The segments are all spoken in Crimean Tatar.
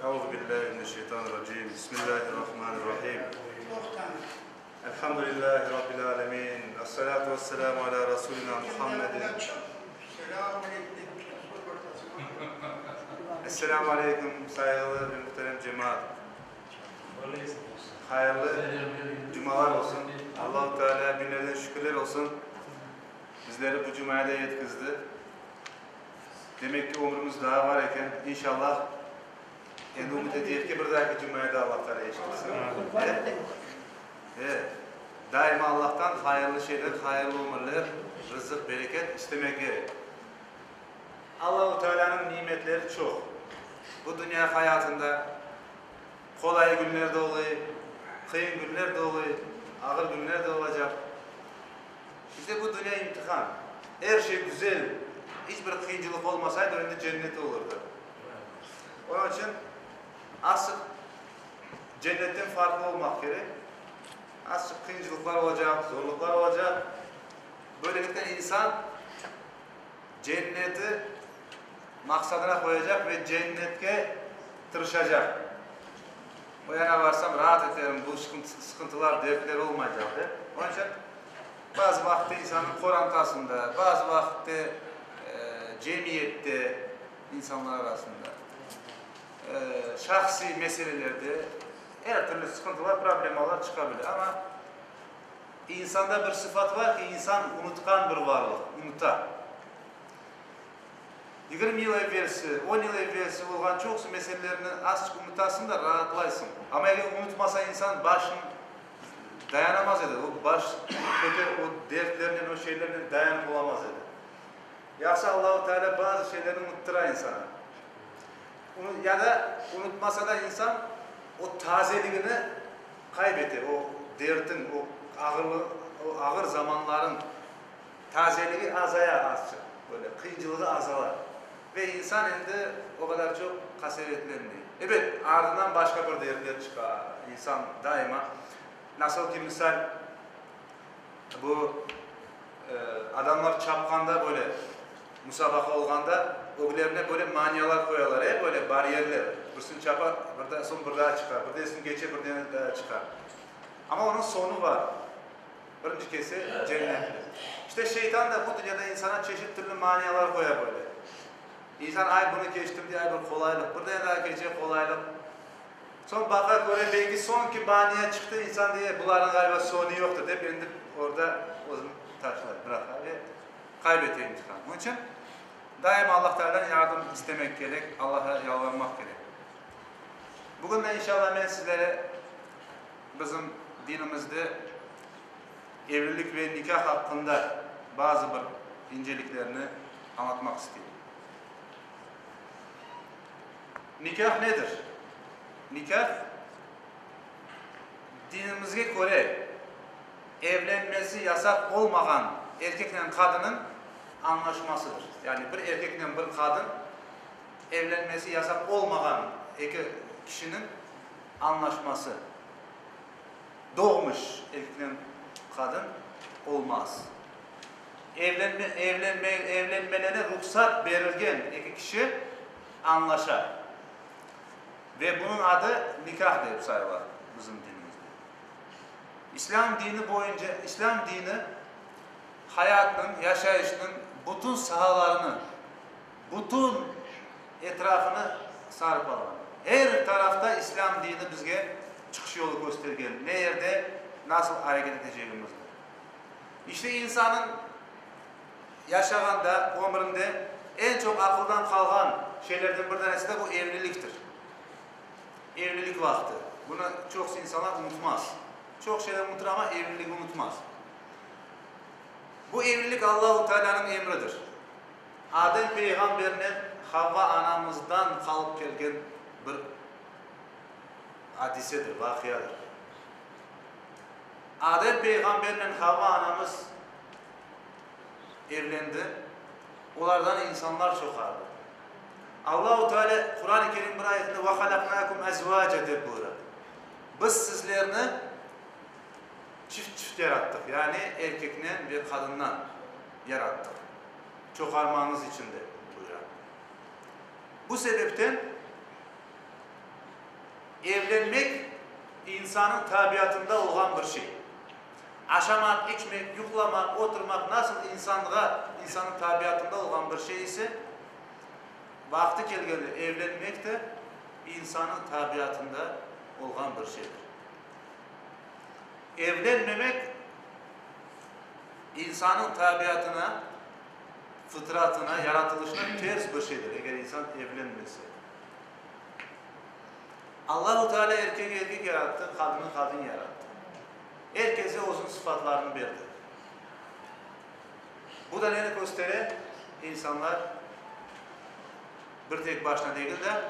Euzu billahi mineşşeytanirracim. Bismillahirrahmanirrahim. Elhamdülillahi rabbil alemin. Esselatu vesselamu ala rasulina Muhammedin. Esselamu aleyküm sayğılı ve muhterem cemaat. Hayırlı cumalar olsun. Allahu Teala binlerden şükürler olsun. Bizleri bu cumaya da yetkizdi. Demek ki ömrümüz daa var eken. İnşallah endi ümüt eteyik ki, bir dahaki cumaya da Allah Teala yeştirsin. E, daima Allahtan hayırlı şeyler, hayırlı ömürler, rızıq, bereket istemek kerek. Allahu Tealanıñ nimetleri çoq. Bu dünya hayatında qolay günler de oluy, qıyın günler de oluy, ağır günler de olacaq. İşte bu dünya imtihan. Er şey güzel, iç bir qıyıncılıq olmasaydı, endi cennet olurdı. Onıñ içün azçıq cennetten farqlı olmaq kerek. Azçıq qıyıncılıqlar olacaq, zorluqlar olacaq. Böyleliknen insan cenneti maqsadına qoyacaq ve cennetke tırışacaq. O yana varsam raat eterim, bu sıqıntılar, dertler olmaycaq dep. Onıñ içün bazı vaqıtte insannıñ qorantasında, bazı vaqıtte cemiyette, insanlar arasında, şahsiy meselelerde er türlü sıqıntılar, problemalar çıqa bile. Amma insanda bir sıfat var ki, insan unutqan bir varlıq, unuta. 20 yıl evvelsi, on yıl evvelsi olğan çoqusı meselelerni azçıq unutasıñ da, raatlaysıñ. Amma eger unutmasa insan başın dayanamaz edi, o baş köter, o dertlernen, o şeylernen dayanıp olamaz edi. Yahşı Allahu Teala bazı şeylerni unuttıra insana. Ya da unutmasa da insan o tazeligini qaybete, o dertiñ, o ağırlığı, o ağır zamanlarıñ tazeligi azaya azçıq, böyle qıyıncılığı azala ve insan endi o qadar çoq qasevetlenmey. Ebet, ardından başqa bir dertler çıqa, insan daima, nasıl ki, misal, bu adamlar çapqanda böyle musabaqa olğanda öglerine böyle manialar qoyalar, e, böyle baryerler, birisini çapa, bir daa, soñ bir daa çıqa, bir desin keçe, bir daa çıqa. Amma onıñ soñu bar. Birinci kese cennettir. İşte şeytan da bu dünyada insana çeşit türlü manialar qoya böyle. İnsan ay bunı keçtim dey, ay bir qolaylıq, bir dane daa keçe, qolaylıq. Soñ baqa köre, belki soñki mania çıqtı, insan dey, bularnıñ ğaliba soñu yoqtır dep, endi orada özüni taşlay, bıraqa ve qaybete imtihan. Onıñ içün daima Allah Tealâdan yardım istemek kerek, Allaha yalvarmaq kerek. Bugün de inşallah men sizlere bizim dinimizde evlilik ve nikâh aqqında bazı bir inceliklerni añlatmaq isteyim. Nikâh nedir? Nikâh, dinimizge köre, evlenmesi yasaq olmağan erkeknen qadınıñ añlaşmasıdır. Yani bir erkeknen bir qadın evlenmesi yasaq olmağan eki kişiniñ añlaşması. Doğmuş erkeknen qadın olmaz. Evlenme, evlenme, evlenmelerine ruhsat berilgen eki kişi añlaşa. Ve bunıñ adı nikâh dep sayıla bizim dinimizde. İslâm dini boyunca, İslâm dini hayatnıñ, yaşayışnıñ bütün sahalarını, bütün etrafını sarıp alğan. Er tarafta İslâm dini bizge çıqış yolu köstergen, ne yerde nasıl areket etecegimizni. İşte insanıñ yaşağanda, ömründe eñ çoq aqıldan qalğan şeylerden bir tanesi de bu evliliktir. Evlilik vaqtı. Bunı çoqusı insanlar unutmaz. Çoq şeyler unutur, amma evliligi unutmaz. Bu evlilik Allahu Tealânıñ emridir. Adem peyğambernen Havva anamızdan qalıp kelgen bir adisedir, vaqiadır. Adem peyğambernen Havva anamız evlendi, olardan insanlar çoğardı. Allahu Teala Quran-ı Kerim bir ayetinde ve halaknakum azvaca dep buyura. Biz sizlerni çift-çift yarattıq, yani erkeknen ve qadından yarattıq, çoğarmañız içün dep buyura. Bu sebepten. Evlenmek insanıñ tabiatında olğan bir şey. Aşamaq, içmek, yuqlamaq, oturmaq nasıl insanğa, insanıñ tabiatında olğan bir şey ise, vaqtı kelgende evlenmek de insanıñ tabiatında olğan bir şeydir. Evlenmemek insanıñ tabiatına, fıtratına, yaratılışına ters bir şeydir, eger insan evlenmese. Allahu Teala erkegi erkek yarattı, qadını qadın yarattı. Er kese özüniñ sıfatlarını berdi. Bu da neni köstere? İnsanlar bir tek başına degil de,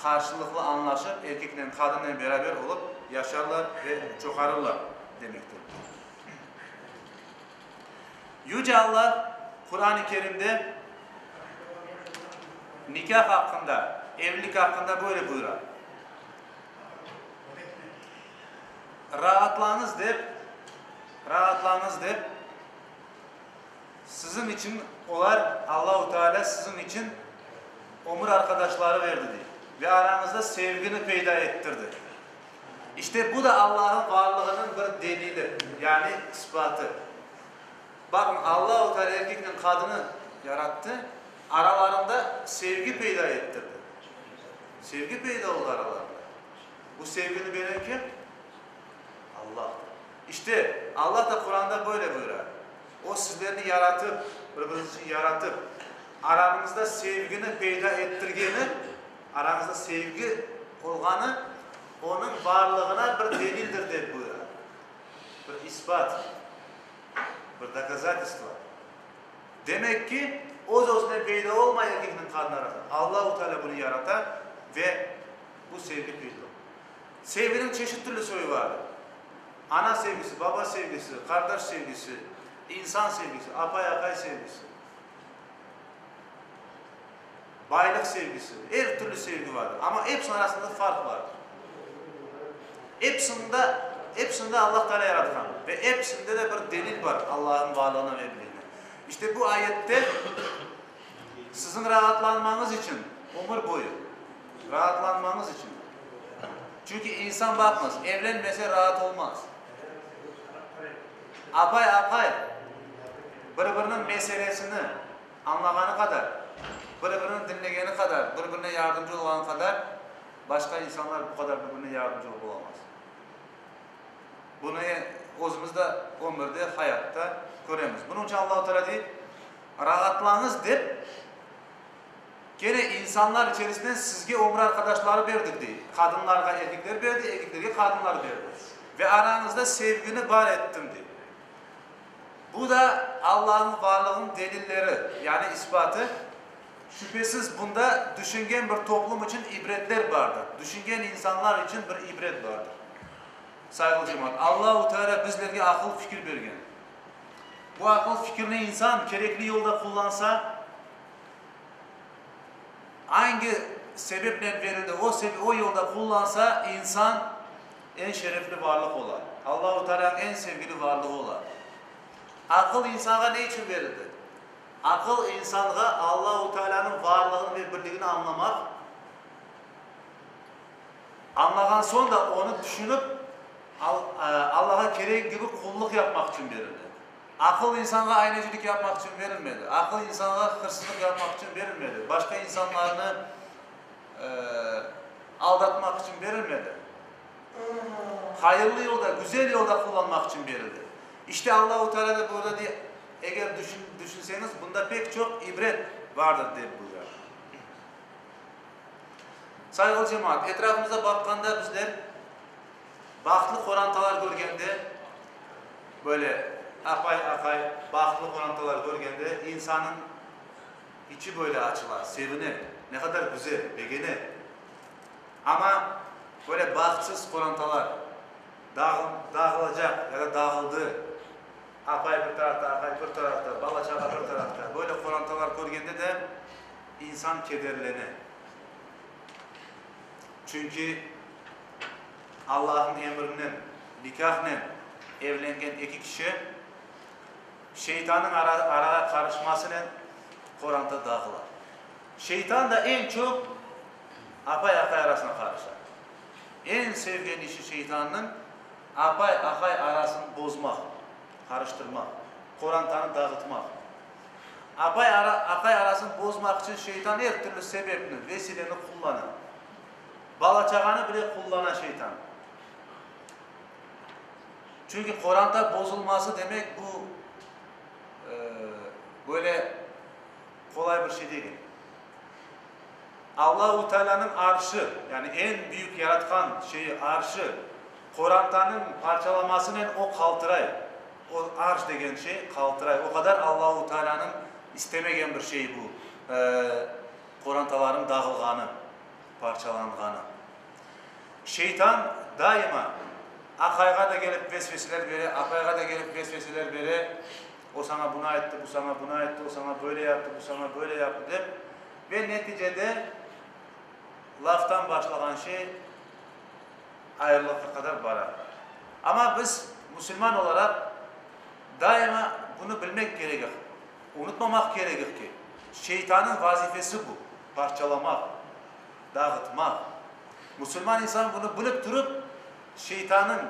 qarşılıqlı añlaşıp, erkeknen, qadınnen beraber olıp yaşarlar ve çoqarırlar demektir. Yüce Alla Quran-ı Kerimde nikâh aqqında, evlilik aqqında böyle buyura, Raatlañız dep, raatlañız dep, siziñ içün olar, Allahu Teala siziñ içün ömür arqadaşları berdi, dey, ve arañızda sevgini peyda ettirdi. İşte bu da Allah'ın varlığınıñ bir delili, yani isbatı. Baqıñ, Allahu Teala erkeknen qadını yarattı, aralarında sevgi peyda ettirdi. Sevgi peyda oldı aralarında. Bu sevgini beren kim? Allah'tır. İşte, Allah da Quranda böyle buyura, O sizlerni yaratıp, bir-biriñiz içün yaratıp, aranıñızda sevgini peyda ettirgeni, arañızda sevgi olğanı, Onıñ varlığına bir delildir, dep buyura. Bir isbat, bir dokazatelstvo. Demek ki, öz-özünden peyda olmay erkekniñ qadın arasında. Allahu Teala bunı yarata ve bu sevgi peyda ola. Sevginiñ çeşit türlü soyu bardır. Ana sevgisi, baba sevgisi, qardaş sevgisi, insan sevgisi, apay-aqay sevgisi, baylıq sevgisi, er türlü sevgi bardır. Amma epsiniñ arasında farq bardır. Epsinde, epsinde Allah Teala yaratqan ve epsinde de bir delil bar Allahnıñ varlığına ve birliğine. İşte bu ayette siziñ raatlanmañız içün ömür boyu raatlanmañız içün. Çünki insan baqıñız, evlenmese raat olmaz. Apay-aqay bir-biriniñ meselesini añlağanı qadar, bir-birini diñlegeni qadar, bir-birine yardımcı olğanı qadar başqa insanlar bu qadar bir-birine yardımcı olıp olamaz. Bunı özümiz de ömürde, hayatta köremiz. Bunıñ içün Allahu Teala dey, raatlañız dep, Kene insanlar içerisinden sizge ömür arqadaşları berdik, dey. Qadınlarğa erkekler berdi, erkeklerge qadınlar berdi. Ve arañızda sevgini bar ettim, dey. Bu da Allanıñ varlığınıñ delilleri, yani isbatı. Şübhesiz, bunda düşüngen bir toplum içün ibretler bardır. Düşüngen insanlar içün bir ibret bardır. Sayğılı cemaat, Allahu Teala bizlerge aqıl-fikir bergen. Bu aqıl-fikirni insan kerekli yolda qullansa, Angi sebepnen verildi, o o yolda qullansa, insan eñ şerefli varlıq ola, Allahu Tealânıñ eñ sevgili varlığı ola. Aqıl insanğa ne içün verildi? Aqıl insanğa Allahu Tealânıñ varlığını ve birligini añlamaq, añlağan soñ da onı tüşünip, Allağa keregi kibi qullıq yapmaq içün verildi. Aqıl insanğa aynecilik yapmaq içün berilmedi. Aqıl insanğa hırsızlıq yapmaq içün berilmedi. Başqa insanlarnı aldatmaq içün berilmedi. Hayırlı yolda, güzel yolda qullanmaq içün berildi. İşte Allahu Teala da burada dey, eger düşünseñiz, bunda pek çoq ibret vardır, dep buyura. Sayğılı cemaat, etrafımıza baqqanda bizler Bahtlı qorantalar körgende, böyle apay, aqay, bahtlı qorantalar körgende insanıñ içi böyle açıla, sevine, ne qadar güzel, begene. Amma böyle bahtsız qorantalar, dağılacaq ya da dağıldı, apay bir tarafta, aqay bir tarafta, bala-çağa bir tarafta, böyle qorantalar körgende de insan kederlene. Çünki Allahnıñ emrinen, nikâhnen evlengen eki kişi şeytannıñ arağa qarışmasınen qoranta dağıla. Şeytan da eñ çoq apay-aqay arasına qarışa. Eñ sevgen işi şeytannıñ, apay, aqay arasını bozmaq, qarıştırmaq, qorantanı dağıtmaq. Apay, aqay arasını bozmaq içün şeytan er türlü sebepni, vesileni qullana. Bala-çağanı bile qullana şeytan. Çünki qoranta bozulması demek bu, böyle qolay bir şey degil. Allahu Tealânıñ arşı, yani eñ büyük yaratqan şeyi, arşı, qorantanıñ parçalamasınen o qaltıray. O arş degen şey qaltıray. O qadar Allahu Tealânıñ istemegen bir şeyi bu, qorantalarnıñ dağılğanı, parçalanğanı. Şeytan daima aqayğa da kelip vesveseler bere, apayğa da kelip vesveseler bere, o saña bunı ayttı, bu saña bunı ayttı, o saña böyle yaptı, bu saña böyle yaptı dep. Ve neticede laftan başlağan şey ayrılıqqa qadar bara. Amma biz, musulman olaraq, daima bunı bilmek kerekik, unutmamaq kerekik ki, şeytanıñ vazifesi bu, parçalamaq, dağıtmaq. Musulman insan bunı bilip turıp, şeytanıñ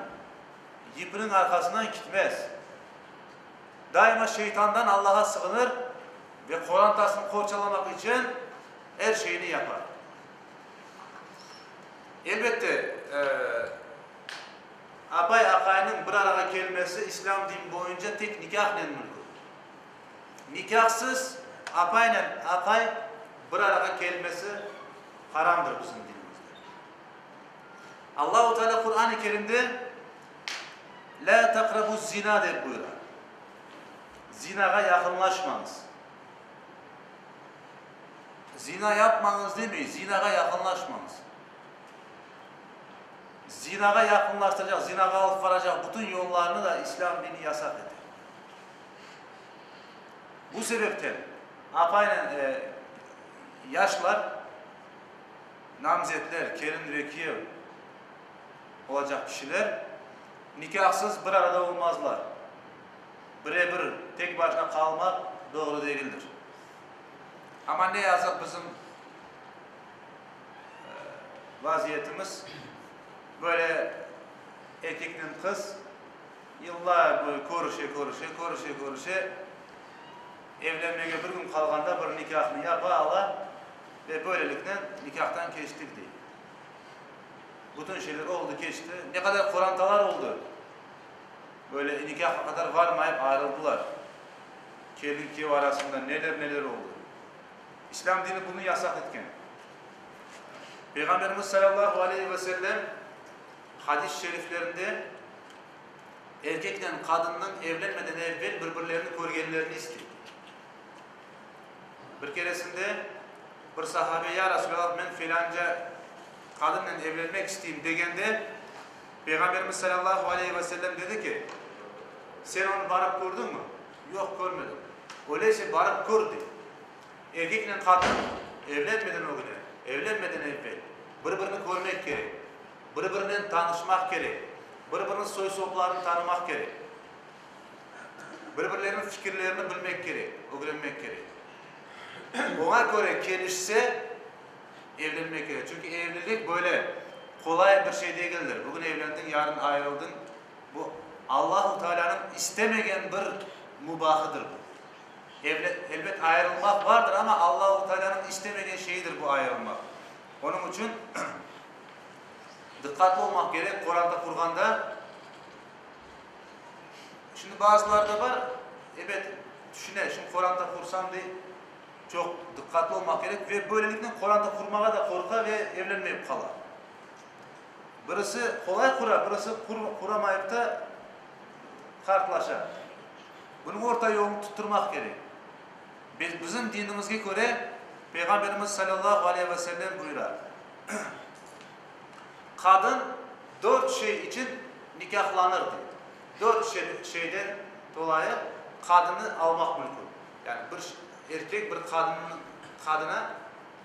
yipiniñ arqasından kitmez. Daima şeytandan Allağa sığınır ve qorantasını qorçalamaq içün er şeyni yapar. Elbette, apay-aqaynıñ bir arağa kelmesi İslâm dini boyunca tek nikâhnen mümkün. Nikâhsız apaynen aqay bir arağa kelmesi haramdır bizim dinimizde. Allahu Teala Quran-ı Kerimde Lâ taqrabu-z-zina dep buyura. Zinağa yaqınlaşmañız. Zina yapmañız demey, zinağa yaqınlaşmañız. Zinağa yaqınlaştıracaq, zinağa alıp varacaq bütün yollarnı da İslâm dini yasaq ete. Bu sebepten apaynen yaşlar, namzetler, kelin ve kiyev olacaq kişiler nikâhsız bir arada olmazlar. Bire-bir, tek başına qalmaq doğru degildir. Amma ne yazıq bizim vaziyetimiz böyle erkeknen qız yıllar boyu körüşe, körüşe, körüşe, körüşe, evlenmege bir kün qalğanda bir nikâhnı yapa ala ve böyleliknen nikâhtan keçtik dey. Bütün şeyler oldı, keçti. Ne qadar qorantalar oldı. Böyle nikâhqa qadar varmayıp ayrıldılar. Kelin-kiyev arasında neler-neler oldı. İslâm dini bunı yasaq etken. Peyğamberimiz salâllahu aleyhi ve sellem hadis-i şeriflerinde erkeknen qadınnıñ evlenmeden evvel bir-birlerini körgenlerini istey. Bir keresinde bir sahabe, Ya Resulallah, men felânca qadınnen evlenmek isteyim, degende, Peyğamberimiz salâllahu aleyhi ve sellem dedi ki, Sen onı barıp kördiñmi? Yoq, körmedim. Öyleyse barıp kör, dey. Erkeknen qadın evlenmeden ögüne, evlenmeden evvel bir-birini körmek kerek, bir-birinen tanışmaq kerek, bir-biriniñ soy-soplarını tanımaq kerek. Bir-birleriniñ fikirlerini bilmek kerek, ögrenmek kerek. Oña köre kelişse, evlenmek kerek. Çünki evlilik böyle qolay bir şey degildir. Bugün evlendiñ, yarın ayırıldıñ. Bu, Allahu Tealânıñ istemegen bir mubahıdır bu. Elbet, ayırılmaq vardır, amma Allahu Tealânıñ istemegen şeyidir bu ayırılmaq. Onıñ içün diqqatlı olmaq kerek, qoranta qurğanda. Şimdi bazıları da bar, ebet, tüşüne, şimdi qoranta qursam, dey, çoq diqqatlı olmaq kerek ve böyleliknen qoranta qurmağa da qorqa ve evlenmeyip qala. Birisi qolay qura, birisi quramayıp da qartlaşa. Bunıñ orta yolunı tutturmaq kerek. Bizim dinimizge köre, Peyğamberimiz salâllahu aleyhi ve sellem buyura, Qadın dört şey içün nikâhlanır, dey. Dört şeyden dolayı qadını almaq mümkün. Yani bir erkek bir qadınnıñ qadına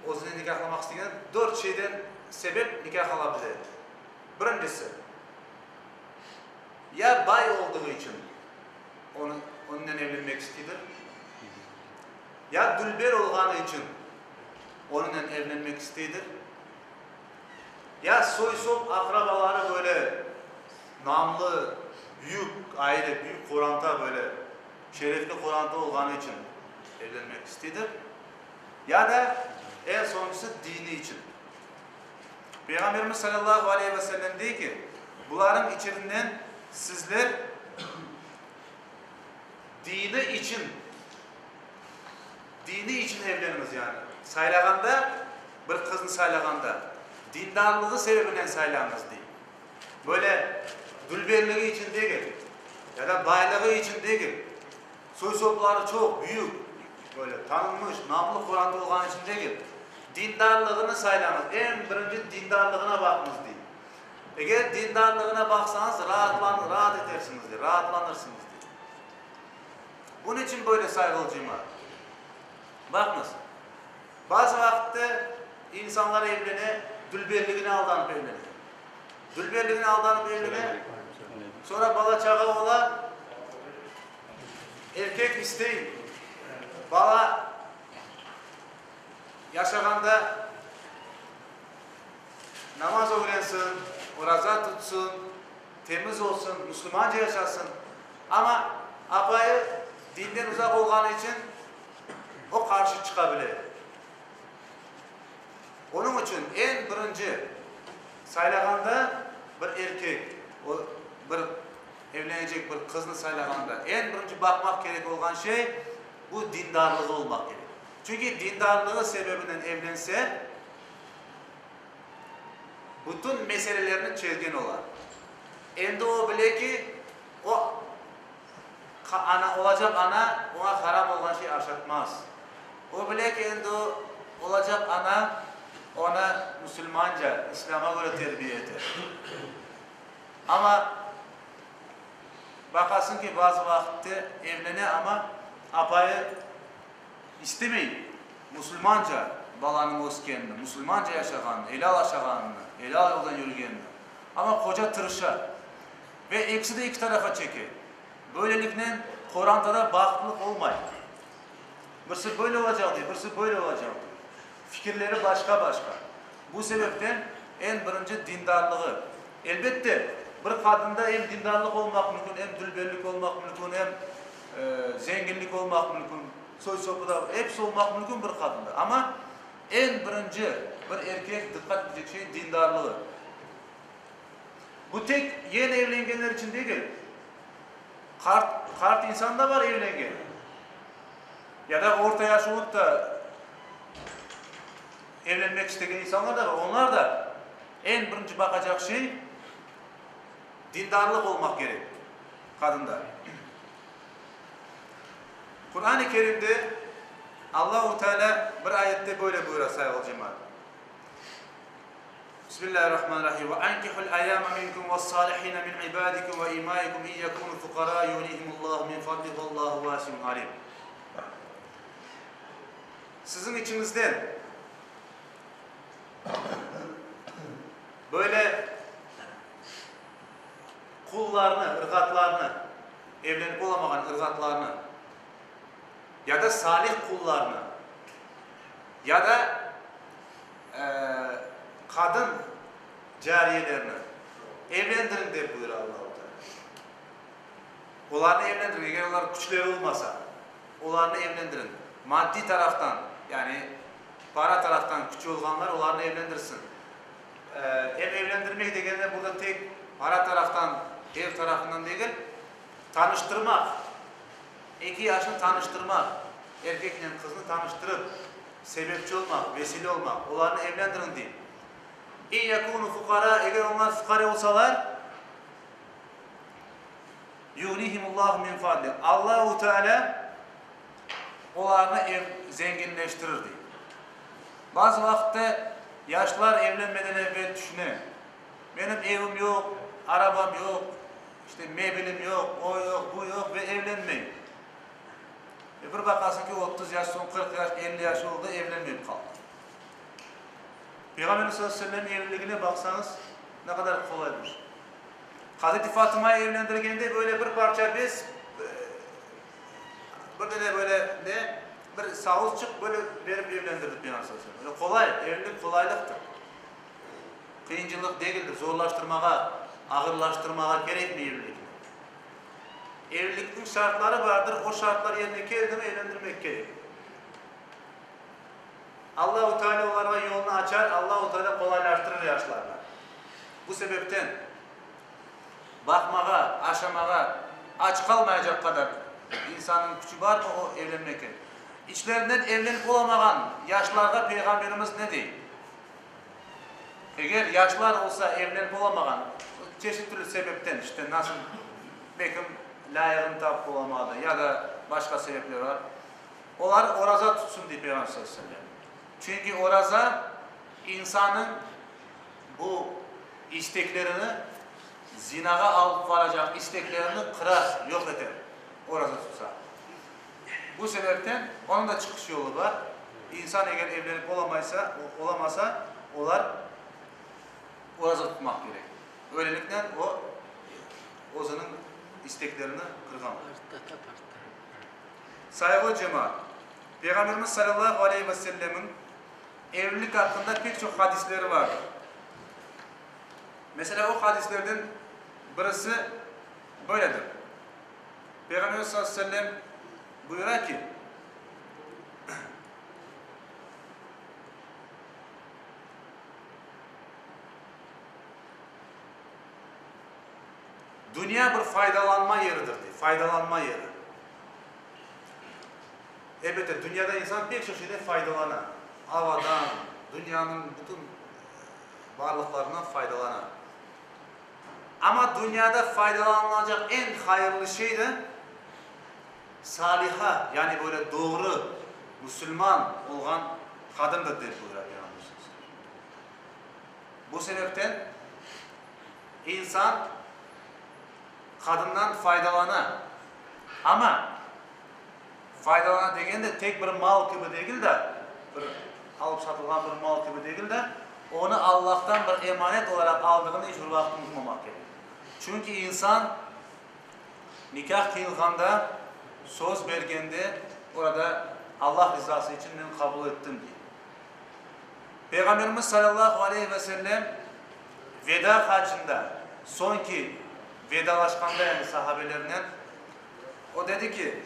özüne nikâhlamaq istegende dört şeyden sebep nikâh ala bile. Birincisi, ya bay olduğı içün onı onınen evlenmek isteydir, ya dülber olğanı içün onınen evlenmek isteydir. Ya soy-sop, aqrabaları böyle namlı, büyük aile, büyük qoranta böyle şerefli qoranta olğanı içün evlenmek isteydir, ya da eñ soñuncısı dini içün. Peyğamberimiz salâllahu aleyhi ve sellem dey ki, bularnıñ içerinden sizler dini içün, dini içün evleniñiz, yani saylağanda, bir qıznı saylağanda, dindarlığı sebebinen saylañız, dey. Böyle dülberligi içün degil, ya da baylığı içün degil, soy-sopları çoq, büyük, böyle tanınmış, namlı qoranta olğanı içün degil, dindarlığını saylañız, eñ birinci dindarlığına baqıñız, dey. Eger dindarlığına baqsañız, raatlan, raat etersiñiz, dey, raatlanırsıñız, dey. Bunıñ içün böyle sayğılı cemaat. Baqıñız, bazı vaqıtta insanlar evlene, dülberligine aldanıp evlene. Dülberligine aldanıp evlene, soñra bala-çağa ola, erkek istey, bala yaşağanda namaz ögrensin, oraza tutsın, temiz olsun, musulmanca yaşasın. Amma apayı dinden uzaq olğanı içün o qarşı çıqa bile. Onıñ içün eñ birinci saylağanda bir erkek, o bir evlenecek bir qıznı saylağanda eñ birinci baqmaq kerek olğan şey, bu dindarlığı olmaq kerek. Çünki dindarlığı sebebinen evlense, bütün meselelerni çezgen ola. Endi o bile ki, o ana, olacaq ana oña haram olğan şey aşatmaz. O bile ki, endi o olacaq ana onı musulmanca, islâmğa köre terbiye eter. Amma baqasıñ ki, bazı vaqıtte evlene, amma apayı istemey musulmanca balanıñ öskenini, musulmanca yaşağanını, elâl aşağanını, elâl yoldan yürgenini. Amma qoca tırışa ve ekisi de eki tarafa çeke. Böyleliknen qorantada bahtlılıq olmay. Birisi böyle olacaq dey, birisi böyle olacaq dey. Fikirleri başqa-başqa. Bu sebepten eñ birinci dindarlığı. Elbette, bir qadında em dindarlıq olmaq mümkün, em dülberlik olmaq mümkün, em zenginlik olmaq mümkün, soy-sopu da, episi olmaq mümkün bir qadında. Amma eñ birinci bir erkek diqqat etecek şey dindarlığı. Bu tek yeni evlengenler içün degil. Qart, qart insan da bar evlengen. Ya da orta yaş olıp da evlenmek istegen insanlar da bar. Onlar da eñ birinci baqacaq şey dindarlıq olmaq kerek qadında. Quran-ı Kerimde Allahu Teala bir ayette böyle buyura, sayğılı cemaat. Bismillahirrahmanirrahim. Ve ankihul ayama minkum ve's-salihine min ibadikum ve imaikum in yekunu fuqara yughnihimullahu min fadlihi vallahu vasiun alim. Siziñ içiñizden böyle qullarnı, ırğatlarnı, evlenip olamağan ırğatlarnı ya da salih qullarnı ya da qadın cariyelerini evlendiriñ, dep buyura Allahu Teala. Olarnı evlendiriñ, eger olar küçleri olmasa, olarnı evlendiriñ. Maddiy taraftan, yani para taraftan küçü olğanlar olarnı evlendirsin. Em evlendirmek degende burada tek para taraftan, ev tarafından degil, tanıştırmaq, eki yaşnı tanıştırmaq, erkeknen qıznı tanıştırıp, Sebepçi olmaq, vesile olmaq, olarnı evlendiriñ, dey. İn yekûnû fuqara, eger onlar fuqare olsalar, yuğnihimullahu min fadlih, Allahu Teala olarnı ev zenginleştirir, dey. Bazı vaqıtta yaşlar evlenmeden evvel tüşüne, Menim evim yoq, arabam yoq, işte mebelim yoq, o yoq, bu yoq ve evlenmey. E, bir baqasıñ ki, 30 yaş soñ, 40 yaş, 50 yaş oldı, evlenmeyip qaldı. Peyğamberimiz sallallahu aleyhi ve sellem evliligine baqsañız, ne qadar qolaymış. Hazreti Fatımayı evlendirgende böyle bir parça bez, bir dene böyle ne, bir savusçıq böyle berip evlendirdi Peyğamber sallallahu aleyhi ve sellem. Öyle qolay, evlilik qolaylıqtır. Qıyıncılıq degildir, zorlaştırmağa, ağırlaştırmağa kerekmey evlilikni. Evlilikniñ şartları bardır, o şartlar yerine keldimi, evlendirmek kerek. Allahu Teala olarğa yolnı açar, Allahu Teala qolaylaştırır yaşlarğa. Bu sebepten baqmağa, aşamağa, aç qalmayacaq qadar insannıñ küçü barmı, o evlenmek kerek. İçlerinden evlenip olamağan yaşlarğa Peyğamberimiz ne dey? Eger yaşlar olsa evlenip olamağan, çeşit türlü sebepten, işte nasıl, belkim lâyığını tapıp olamadı ya da başqa sebepler bar, olar oraza tutsun, dey Peyğamber sallallahu aleyhi ve sellem. Çünki oraza insanıñ bu isteklerini, zinağa alıp varacaq isteklerini qırar, yoq eter, oraza tutsa. Bu sebepten onıñ da çıqış yolu bar. İnsan eger evlenip olamaysa, olamasa, olar oraza tutmaq kerek. Öyleliknen o, özüniñ isteklerini qırğan olur. Sayğılı cemaat! Peyğamberimiz salâllahu aleyhi ve sellemiñ evlilik aqqında pek çoq hadisleri vardır. Meselâ, o hadislerden birisi böyledir. Peyğamberimiz salâllahu aleyhi ve sellem buyura ki, Dünya bir faydalanma yeridir, dey, faydalanma yeri. Elbette, dünyada insan pek çoq şeyden faydalana, avadan, dünyanıñ bütün varlıqlarından faydalana. Amma dünyada faydalanılacaq eñ hayırlı şey de saliha, yani böyle doğru musulman olğan qadındır, dep buyura Peyğamber sallallahu aleyhi ve sellem. Bu sebepten insan qadından faydalana, amma faydalana degende tek bir mal kibi degil de, bir alıp satılğan bir mal kibi degil de, onı Allahtan bir emanet olaraq aldığını iç bir vaqıt unutmamaq kerek. Çünki insan nikâh qıyılğanda, söz bergende, orada Allah rizası içün men qabul ettim, dey. Peyğamberimiz salâllahu aleyhi ve sellem veda hacında, soñki vedalaşqanda yani sahabelerinen, o dedi ki,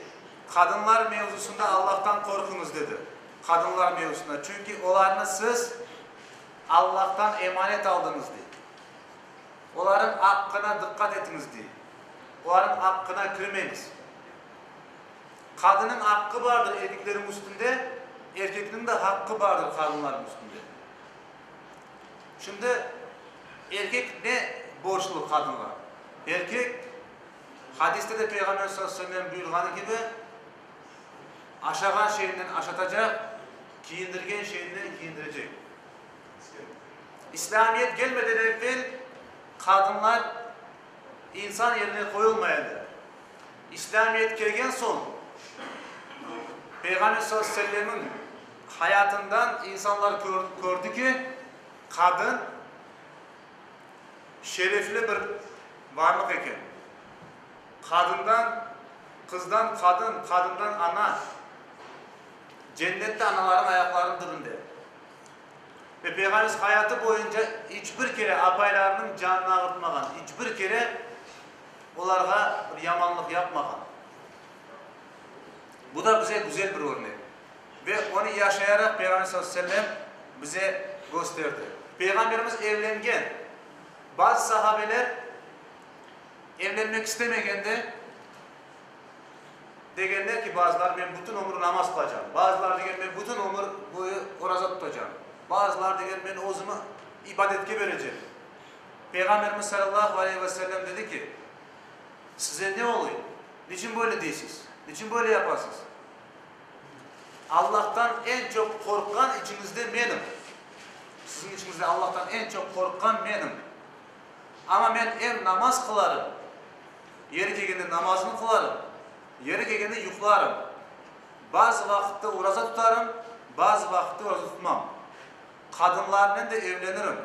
Qadınlar mevzusında Allahtan qorquñız, dedi. Qadınlar mevzusında, çünki olarnı siz Allahtan emanet aldıñız, dey. Olarıñ aqqına diqqat etiñiz, dey. Olarıñ aqqına kirmeñiz. Qadınıñ aqqı bardır erkeklerniñ üstünde, erkekniñ de haqqı bardır qadınlarnıñ üstünde. Şimdi erkek ne borçlu qadınğa? Erkek, hadiste de Peyğamber sallallahu aleyhi ve sellem buyurğanı kibi, aşağan şeyinden aşatacaq, kiyindirgen şeyinden kiyindirecek. İslâmiyet gelmeden evvel qadınlar insan yerine qoyulmay edi. İslâmiyet kelgen soñ, Peyğamber sallallahu aleyhi ve sellemniñ hayatından insanlar kördi ki, qadın şerefli bir varlıq eken. Qadından, qızdan qadın, qadından ana, cennette analarnıñ ayaqlarınıñ tibinde. Ve Peyğamberimiz hayatı boyunca iç bir kere apaylarınıñ canını ağırtmağan, iç bir kere olarğa bir yamanlıq yapmağan. Bu da bize güzel bir örnek. Ve onı yaşayaraq Peyğamber sallallahu aleyhi ve sellem bize kösterdi. Peyğamberimiz evlengen. Bazı sahabeler evlenmek istemegende, degenler ki, bazıları, men bütün ömür namaz qılacam. Bazıları degen, men bütün ömür boyu oraza tutacam. Bazıları degen, men özümi ibadetke berecem. Peyğamberimiz salâllahu aleyhi ve sellem dedi ki, Size ne oluy? Niçün böyle deysiz? Niçün böyle yapasız? Allahtan eñ çoq qorqqan içiñizde menim. Siziñ içiñizde Allahtan eñ çoq qorqqan menim. Amma men em namaz qılarım, yeri kelgende namazımı qılarım, yeri kelgende yuqlarım. Bazı vaqıtta oraza tutarım, bazı vaqıtta oraza tutmam. Qadınlarnen de evlenirim.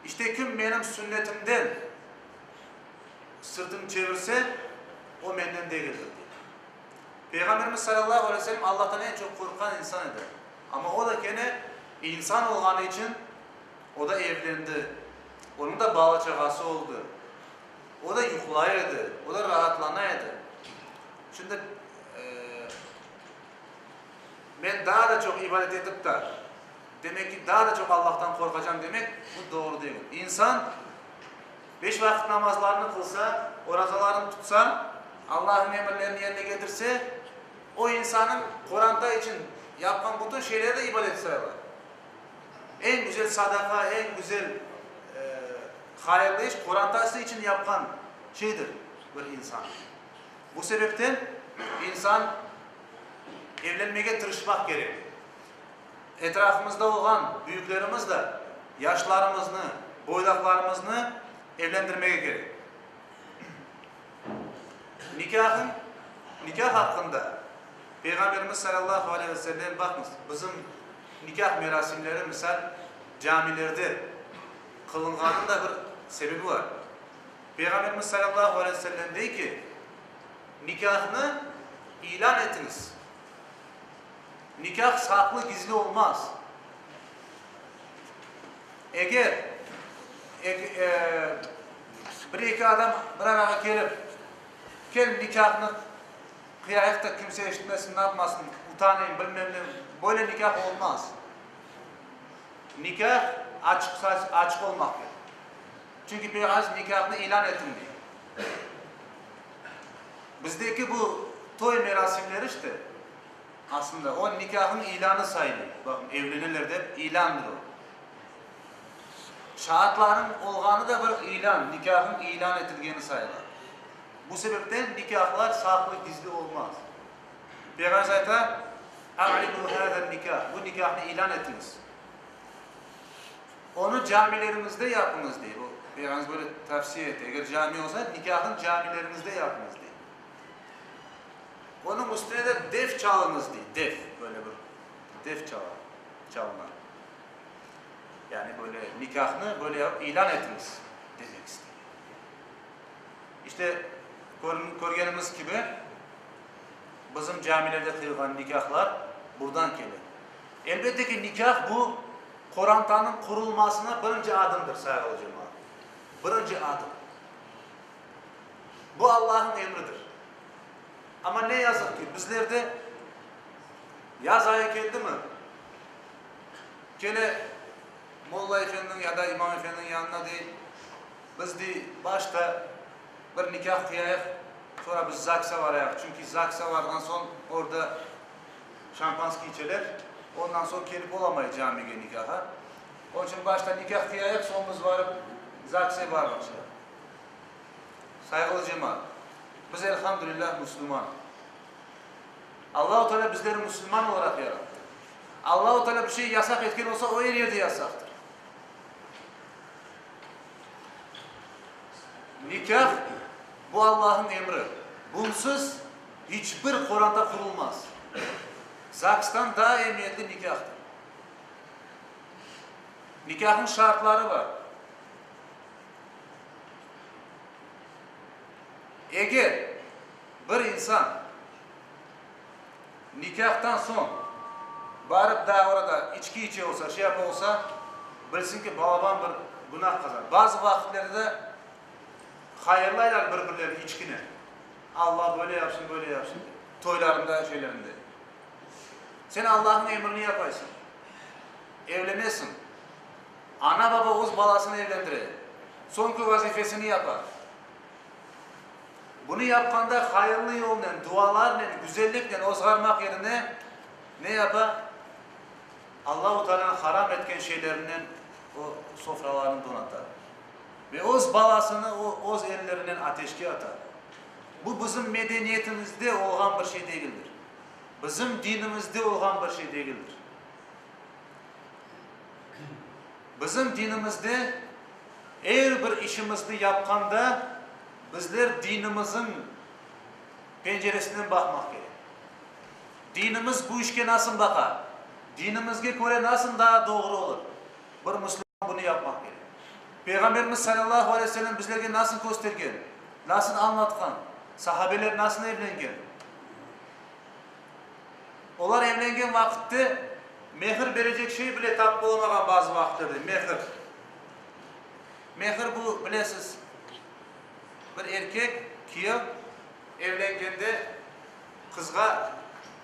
İşte kim menim sünnetimden sırtını çevirse, o menden degildir, dey. Peyğamberimiz salâllahu aleyhi ve sellem Allahtan eñ çoq qorqqan insan edi. Amma o da kene insan olğanı içün. O da evlendi. Onıñ da bala-çağası oldı. O da yuqlay edi, o da raatlana edi. Şimdi men daa da çoq ibadet etip ta, demek ki, daa da çoq Allahtan qorqacam demek, bu doğru degil. İnsan beş vaqıt namazlarını qılsa, orazalarını tutsa, Allahnıñ emirlerini yerine ketirse, o insannıñ qoranta içün yapqan bütün şeyleri de ibadet sayıla. Eñ güzel sadaqa, eñ güzel hayırlı iş qorantası içün yapqan şeydir bir insan. Bu sebepten insan evlenmege tırışmaq kerek. Etrafımızda olğan büyüklerimiz de yaşlarımıznı, boydaqlarımıznı evlendirmege kerek. Nikâhın, nikâh aqqında Peyğamberimiz salâllahu aleyhi ve sellem, baqıñız, bizim nikâh merasimleri, misal, camilerde qılınğanıñ da bir sebebi bar. Peyğamberimiz salâllahu aleyhi ve sellem dey ki, Nikâhnı ilân etiñiz. Nikâh saqlı, gizli olmaz. Eger bir-eki adam bir arağa kelip, Kel, nikâhnı qıyayıq da, kimse eşitmesin, ne yapmasın, utanayım, bilmem ne, böyle nikâh olmaz. Nikâh açıq olmaq kerek. Çünki Peyğamberimiz nikâhnı ilân etiñ dey. Bizdeki bu toy merasimleri işte, aslında, o nikâhnıñ ilânı sayılır. Baqıñ, evleneler dep, ilândır o. Şaatlarnıñ olğanı da bir ilân, nikâhnıñ ilân etilgeni sayıla. Bu sebepten nikâhlar saqlı, gizli olmaz. Peyğamberimiz ayta, A'linû hâzen-nikâh, bu nikâhnı ilân etiñiz. Onı camilerimizde yapıñız, dey. Bu, Peyğamberimiz böyle tavsiye ete, eger cami olsa, nikâhnı camilerimizde yapıñız, dey. Onıñ üstüne de def çalıñız, dey. Def, böyle bir def çala, çalına. Yani böyle nikâhnı böyle yapıp ilân etiñiz, demek istey. İşte, körgenimiz kibi, bizim camilerde qıyılğan nikâhlar buradan kele. Elbette ki, nikâh bu, qorantanıñ qurulmasına birinci adımdır, sayğılı cemaat. Birinci adım. Bu Allahnıñ emridir. Amma ne yazıq ki, bizlerde yaz ayı keldimi, kene molla efendiniñ ya da imam efendiniñ yanına dey, biz dey, başta bir nikâh qıyayıq, sonra biz ZAGSa varayıq, çünki ZAGSa varğan soñ orada Şampanskiy içeler, ondan soñ kelip olamay camige nikâha. Onıñ içün başta nikâh qıyayıq, soñ biz barıp ZAGSe barmaqçı. Sayğılı cemaat, biz elhamdülillah musulman. Allahu Teala bizleri musulman olaraq yarattı. Allahu Teala bir şey yasaq etken olsa, o er yerde yasaqtır. Nikâh, bu Allahnıñ emri. Bunsız İç bir qoranta qurulmaz. ZAGStan daa emiyetli nikâhtır. Nikâhnıñ şartları bar. Eger bir insan nikâhtan soñ barıp daa orada içki içe olsa, şey yapa olsa, bilsin ki, balaban bir günah qazana. Bazı vaqıtlarda hayırlaylar bir-birlerini içkinen. Alla böyle yapsın, böyle yapsın dep, toylarında, şeylerinde. Sen Allahnıñ emrini yapaysıñ. Evlenesiñ. Ana-baba öz balasını evlendire. Soñki vazifesini yapa. Bunı yapqanda hayırlı yolnen, dualarnen, güzelliknen ozğarmaq yerine ne yapa? Allahu Taalanıñ haram etken şeylerinen o sofralarını donata. Ve öz balasını o, öz ellerinen ateşke ata. Bu bizim medeniyetimizde olğan bir şey degildir. Bizim dinimizde olğan bir şey degildir. Bizim dinimizde er bir işimizni yapqanda bizler dinimizin penceresinden baqmaq kerek. Dinimiz bu işke nasıl baqa? Dinimizge köre nasıl daa doğru olur? Bir müslüman bunı yapmaq kerek. Peyğamberimiz salâllahu aleyhi ve sellem bizlerge nasıl köstergen, nasıl añlatqan, sahabeler nasıl evlengen? Olar evlengen vaqıtte mehir berecek şey bile tapıp olamağan bazı vaqıtlarda, mehir. Mehir bu, bilesiz, bir erkek, kiyev, evlengende qızğa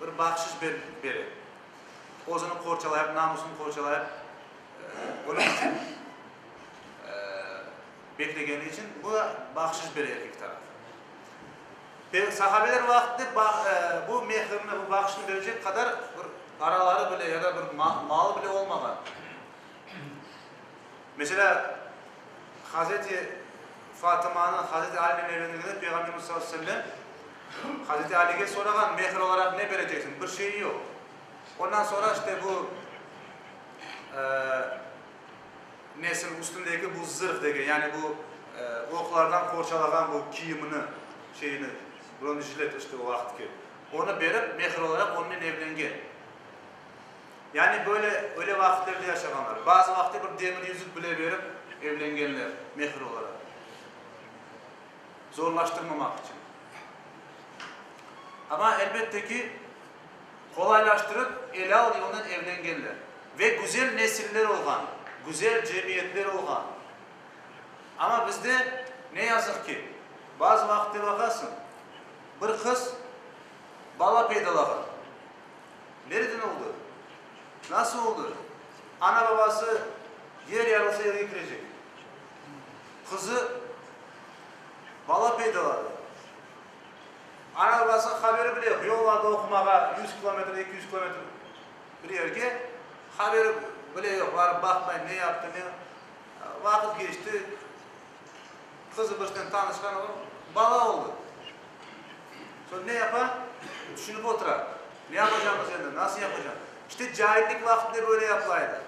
bir bahşış bere. Özüni qorçalayıp, namusını qorçalayıp, onıñ içün beklegeni içün bu bahşış bere erkek taraf. Sahabeler vaqtında bu mehirni, bu bahşışnı berecek qadar bir paraları bile ya da bir malı bile olmağan. Meselâ, Hazreti Fatımanı Hazreti Alinen evlendirgende Peyğamberimiz sallallahu aleyhi ve sellem Hazreti Alige sorağan, mehir olaraq ne bereceksiñ? Bir şeyi yoq. Ondan soñra işte bu nesil üstündeki bu zırh degen, yani bu oqlardan qorçalağan bu kiyimini, şeyini, bronjilet işte o vaqıtki, onı berip mehir olaraq onınen evlengen. Yani böyle, öyle vaqitlerde yaşağanlar. Bazı vaqıtte bir demir yüzük bile berip evlengenler, mehir olaraq. Zorlaştırmamaq içün. Amma, elbette ki, qolaylaştırıp, elâl yolnen evlengenler. Ve güzel nesiller olğan, güzel cemiyetler olğan. Amma bizde, ne yazıq ki, bazı vaqıtte baqasıñ, bir qız bala peydalağan. Nereden oldı? Nasıl oldı? Ana-babası yer yarılsa yerge kirecek. Qızı bala peydaladı. Ana-babasınıñ haberi bile yoq. Yolladı oqumağa yüz kilometr, 200 kilometr bir yerge. Haberi bile yoq. Barıp baqmay, ne yaptı, ne. Vaqıt keçti. Qızı birisinen tanışqan, bala oldı. Soñ ne yapa? Tüşünip otura. Ne yapacağımız endi? Nasıl yapacağım? İşte caillik vaqtında böyle yapıla edi.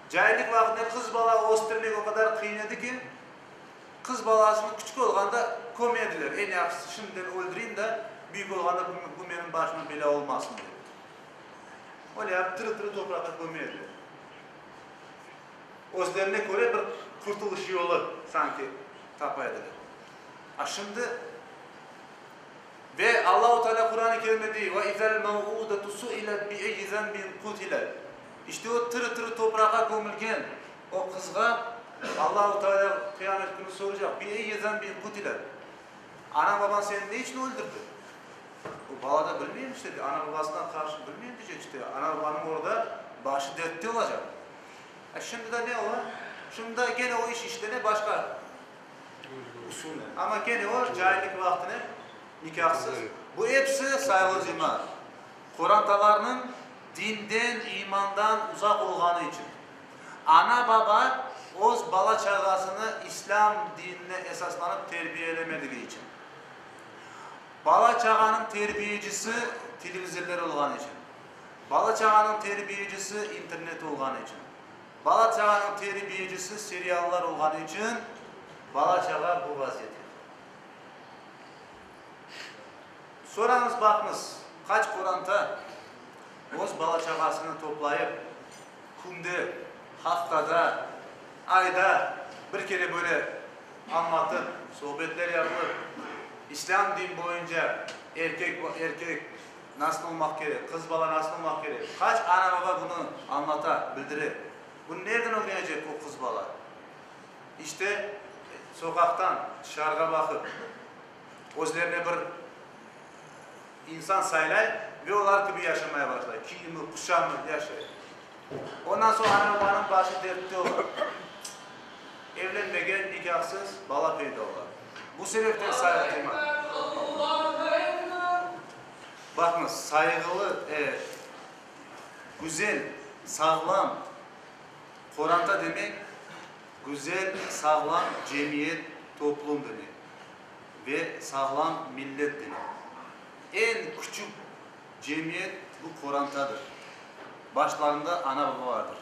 Caillik vaqtında qız bala östürmek o qadar qıyın edi ki, qız balasını küçük olğanda köme ediler. Eñ yahşısı şimdiden öldüreyim da, büyük olğanda bu menim başıma belâ olmasın dep. Öyle yapıp tiri-tiri topraqqa köme ediler. Özlerine köre bir qurtulış yolu sanki tapa ediler. A şimdi ve Allahu Teala Quran-ı Kerimde dey, Ve izel mev'udetu su'ilet bi eyyi zenbin kutilet. İşte o tiri-tiri topraqqa kömülgen o qızğa Allahu Teala qıyamet künü soracaq, Bi eyyi zenbin kutilet. Anañ-babañ seni ne içün öldürdi? O bala da bilmeyim işte, ana-babasına qarşı bilmeyim deycek işte, ana-babanıñ orada başı dertte olacaq. A şimdi de ne ola? Şimdi de kene o iş işlene başqa usulnen. Amma kene o caillik vaqtını nikâhsız. Bu episi, sayğılı cemaat, qorantalarnıñ dinden, imandan uzaq olğanı içün. Ana-baba öz bala-çağasını İslâm dinine esaslanıp terbiyelemedigi içün. Bala-çağanıñ terbiyecisi televizorlar olğanı içün. Bala-çağanıñ terbiyecisi internet olğanı içün. Bala-çağanıñ terbiyecisi seriallar olğanı içün bala-çağa bu vaziyette. Sorañız, baqıñız, qaç qoranta öz bala-çağasını toplayıp, künde, haftada, ayda bir kere böyle añlatıp, sohbetler yapılıp, İslâm din boyunca erkek, erkek Nasıl olmaq kerek, qız bala nasıl olmaq kerek? Qaç ana-baba bunı añlata, bildire? Bunı nereden ögrenecek o qız bala? İşte, soqaqtan tışarığa baqıp, özlerine bir insan saylay ve olar kibi yaşamaya başlay, kiyimi, quşamı, yaşay. Ondan soñ ana-babanıñ başı dertte ola. Evlenmegen, nikâhsız bala peyda ola. Bu sebepten sayğı cemaat. Baqıñız, sayğılı, e, güzel, sağlam qoranta demek, güzel, sağlam cemiyet, toplum demek ve sağlam millet demek. Eñ küçük cemiyet bu qorantadır. Başlarında ana-baba vardır.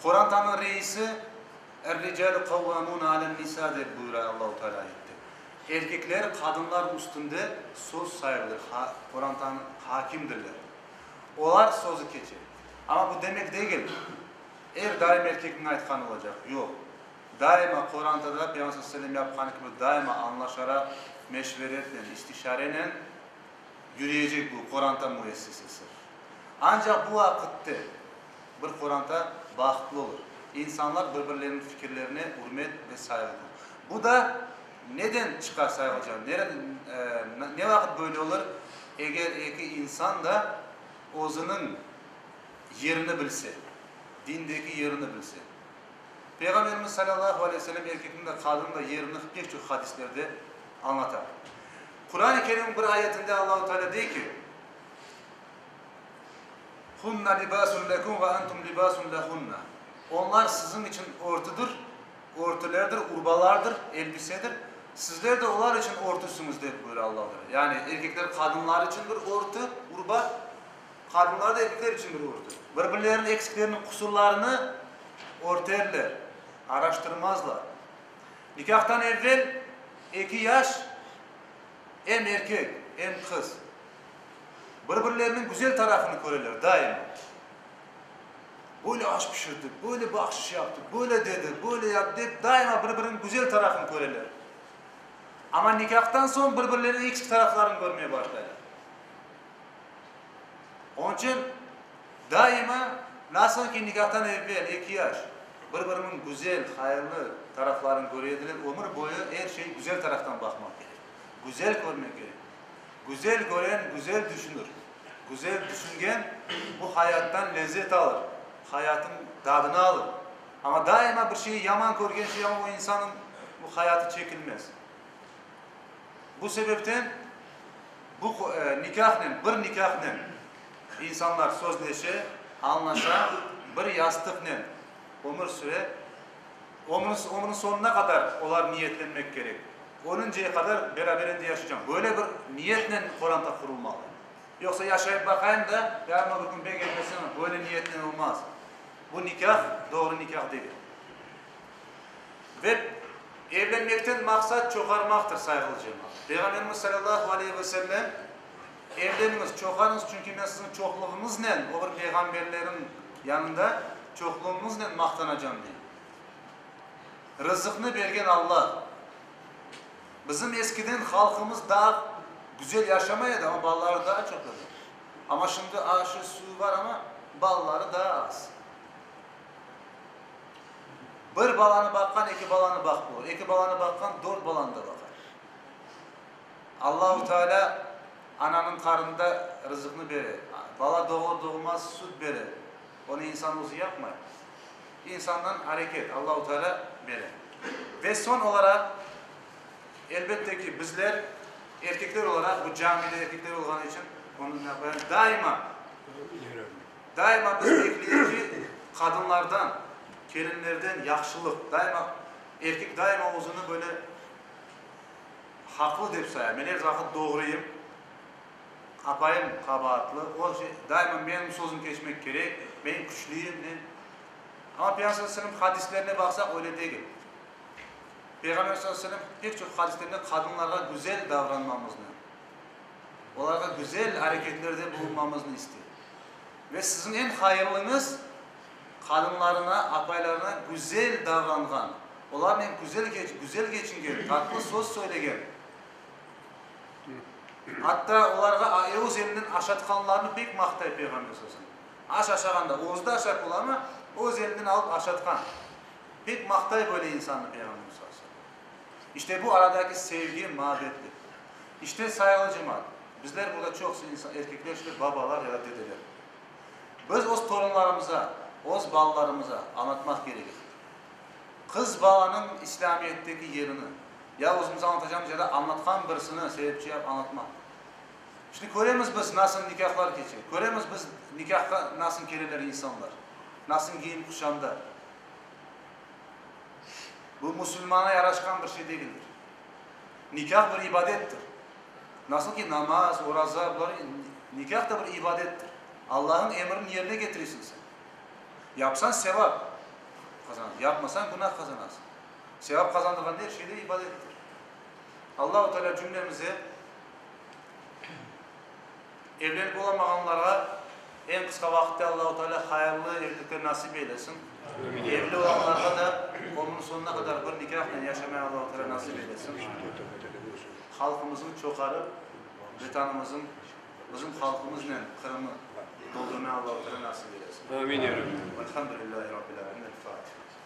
Qorantanıñ reisi, Er-ricalu qavvamuna alen-nisa dep buyura Allahu Teala ayette. Erkekler qadınlar üstünde söz saibidir, qorantanıñ hakimdirler. Olar sözü keçe. Amma bu demek degil, er daim erkekniñ aytqanı olacaq. Yoq. Daima qorantada Peyğamber sallallahu aleyhi ve sellem yapqanı kibi daima añlaşaraq, meşveretnen, istişarenen yürüyecek bu qoranta müessisesi. Ancaq bu vaqıtte bir qoranta bahtlı olur. İnsanlar bir-birleriniñ fikirlerine ürmet ve sayğı Bu da neden çıqa, sayğılı cemaat? Nereden, ne vaqıt böyle olur? Eger eki insan da özüniñ yerini bilse, dindeki yerini bilse. Peyğamberimiz salâlâhu aleyhi ve sellem erkekniñ de, qadınnıñ da yerini pek çoq hadislerde añlata. Quran-ı Kerimniñ bir ayetinde Allahu Teala dey ki, Hunna libasun lekum ve entum libasun lehunna. Onlar siziñ içün örtüdir, örtülerdir, urbalardır, elbisedir. Sizler de olar içün örtüsiñiz, dep buyura Allahu Teala. Yani erkekler qadınlar içün bir örtü, urba, qadınlar da erkekler içün bir örtü. Bir-birleriniñ eksiklerini, qusurlarını örterler, araştırmazlar. Nikâhtan evvel eki yaş, em erkek, em qız, bir-birleriniñ güzel tarafını köreler daima. Böyle aş pişirdi, böyle bahşış yaptı, böyle dedi, böyle yaptı dep daima bir-biriniñ güzel tarafını köreler. Amma nikâhtan soñ bir-birleriniñ eksik taraflarını körmeye başlaylar. Onıñ içün daima nasıl ki nikâhtan evvel eki yaş bir-biriniñ güzel, hayırlı taraflarını köre ediler, ömür boyu er şey güzel taraftan baqmaq kerek, güzel körmek kerek. Güzel kören güzel düşünür. Güzel düşüngen bu hayattan lezzet alır, hayatın tadını alır. Amma daima bir şeyi yaman körgen şey o insanıñ bu hayatı çekilmez. Bu sebepten bu nikâhnen, bir nikâhnen insanlar sözleşe, añlaşa, bir yastıqnen ömür süre, ömrüniñ soñuna qadar olar niyetlenmek kerek. Ölünceye qadar beraber endi yaşaycam. Böyle bir niyetnen qoranta qurulmalı. Yoqsa yaşayıp baqayım da, yarın öbür kün begenmesem, böyle niyetnen olmaz. Bu nikâh doğru nikâh degil. Ve evlenmekten maqsat çoğarmaqtır, sayğılı cemaat. Peyğamberimiz salâlâhu aleyhi ve sellem, Evleniñiz, çoğarıñız, çünki men siziñ çoqluğıñıznen, o bir peyğamberlerin yanında çoqluğıñıznen maqtanacam, dey. Rızıqnı bergen Alla. Bizim eskiden halqımız daa güzel yaşamay edi, amma balaları daa çoq edi. Amma şimdi aşı, suyu bar, amma balaları daa az. Bir balanı baqqan eki balanı baqıp olur, eki balanı baqqan dört balanı da baqar. Allahu Teala ananıñ qarnında rızıqnı bere, bala doğur-doğmaz süt bere, onı insan özü yapmay. İnsandan areket, Allahu Teala bere. Ve soñ olaraq, elbette ki, bizler, erkekler olaraq, bu camide erkekler olğanı içün onı yapayım, daima, daima biz bekleyik ki, qadınlardan, kelinlerden yahşılıq, daima, erkek daima özüni böyle haqlı dep saya, men er vaqıt doğruyım, apayım qabaatlı, o şey, daima menim sözüm keçmek kerek, men küçlüyim, men. Amma Peyğamber sallallahu aleyhi ve sellem hadislerine baqsaq, öyle degil. Peyğamber sallallahu aleyhi ve sellem pek çoq hadislerinde qadınlarğa güzel davranmamıznı, olarğa güzel areketlerde bulunmamıznı istey. Ve siziñ eñ hayırlıñız, qadınlarına, apaylarına güzel davranğan, olarnen güzel güzel keçingen, tatlı söz söylegen, atta olarğa öz elinden aşatqanlarnı pek maqtay Peyğamber sallallahu aleyhi ve sellem. Aş aşağanda, özü de aşap ola, amma öz elinden alıp aşatqan. Pek maqtay böyle insannı Peyğamberimiz sallallahu aleyhi ve sellem. İşte bu aradaki sevgi, muabbettir. İşte, sayğılı cemaat, bizler burada çoqusı insan, erkekler, işte babalar ya da dedeler. Biz öz torunlarımıza, öz balalarımıza añlatmaq kerekik. Qız balanıñ İslâmiyetteki yerini, ya özümiz añlatacamız, ya da añlatqan birisini sebepçi yapıp añlatmaq. Şimdi köremiz biz nasıl nikâhlar keçe, köremiz biz nikâhqa nasıl keleler insanlar, nasıl giyim quşamda. Bu musulmana yaraşqan bir şey degildir. Nikâh bir ibadettir. Nasıl ki namaz, oraza, bular, nikâh da bir ibadettir. Allahnıñ emrini yerine ketiresiñ sen. Yapsañ sevap qazanasıñ, yapmasañ günah qazanasıñ. Sevap qazandırğan er şey de ibadettir. Allahu Teala cümlemize Evlenip olamağanlarğa eñ qısqa vaqıtte Allahu Teala hayırlı evlilikler nasip eylesin. Evli olanlarğa da ömrüniñ soñuna qadar bir nikâhnen yaşamaya Allahu Teala nasip eylesin. Halqımıznıñ çoqarıp, Vetanımızın, bizim halqımıznen Qırımnı doldurmaya Allahu Teala nasip eylesin. Amin, ya Rabbi. Elhamdülillahi Rabbil alemin. El Fatiha.